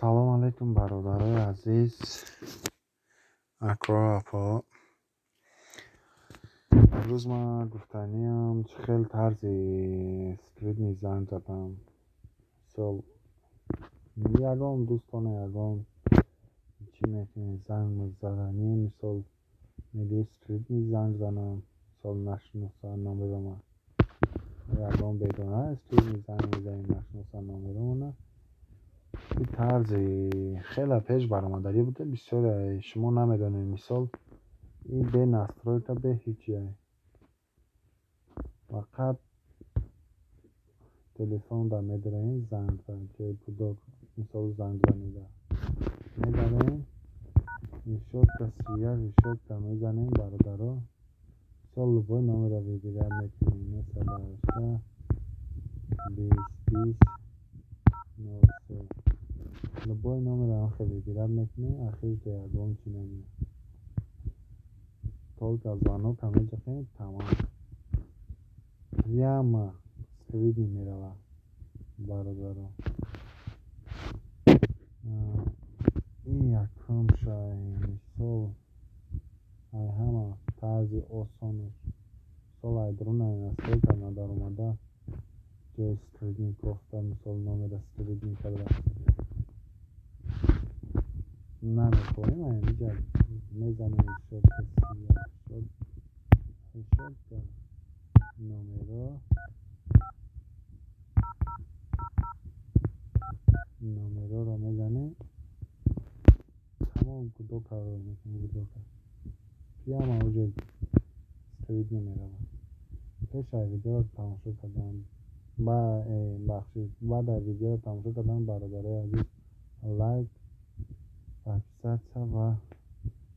Салом алейкум, бародарои азиз, акоҳо, апаҳо. Имрӯз ман гуфтаниам, чӣ хел тарзи скрытный занг задам. Мисол, ягон дӯстоне, ягон чӣ мекунед, занг заданӣ, мисол, мегӯед, скрытный занг занам, мисол, нашиноса номерома. Ягон бегона скрытный занг мезанем, нашиноса номеромона. Ин тарзи хеле пеш баромадарӣ буда, бисёре шумо намедонед. Мисол, ин бе настройка, бе ҳечие. Фақат телефонда медароем, занг ҷои гудок, мисол, зангзанида медароем, решётка 31 решётка мезанем, бародаро. Мисол, любой номерро выбирать мекунем: 980 20 20 03. Любой номерро ҳамхел выбирать мекунем, ахирда ягон чи намеяд. Только звонокро меҷахем, тамом. Прямо скрытный меравад, бародаро. Ин якумша, мисол, ай ҳама тарзи осонаш. Мисол, ай дурунаи настройка надаромада, ҷои скрытный кофта, мисол, номера скрытный карда намехоҳем, ай ҳамиҷа мезанем решётка 31 решётка номеро, номероро мезанем, тамом, гудокаро мекунем, гудока. Прямо уже скрытный меравад. Пеш аз видеоро тамошо кардан, бахшид, баъд аз видеоро тамошо кардан, бародарои азиз, лайк, подписаться ва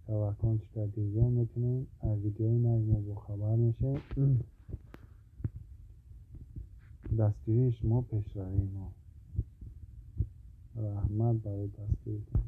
колокольчикро гирён мекунем. Аз видеои нави мо бохабар мешавед. Дастгирии шумо пешравии мо. Раҳмат барои дастгиритон.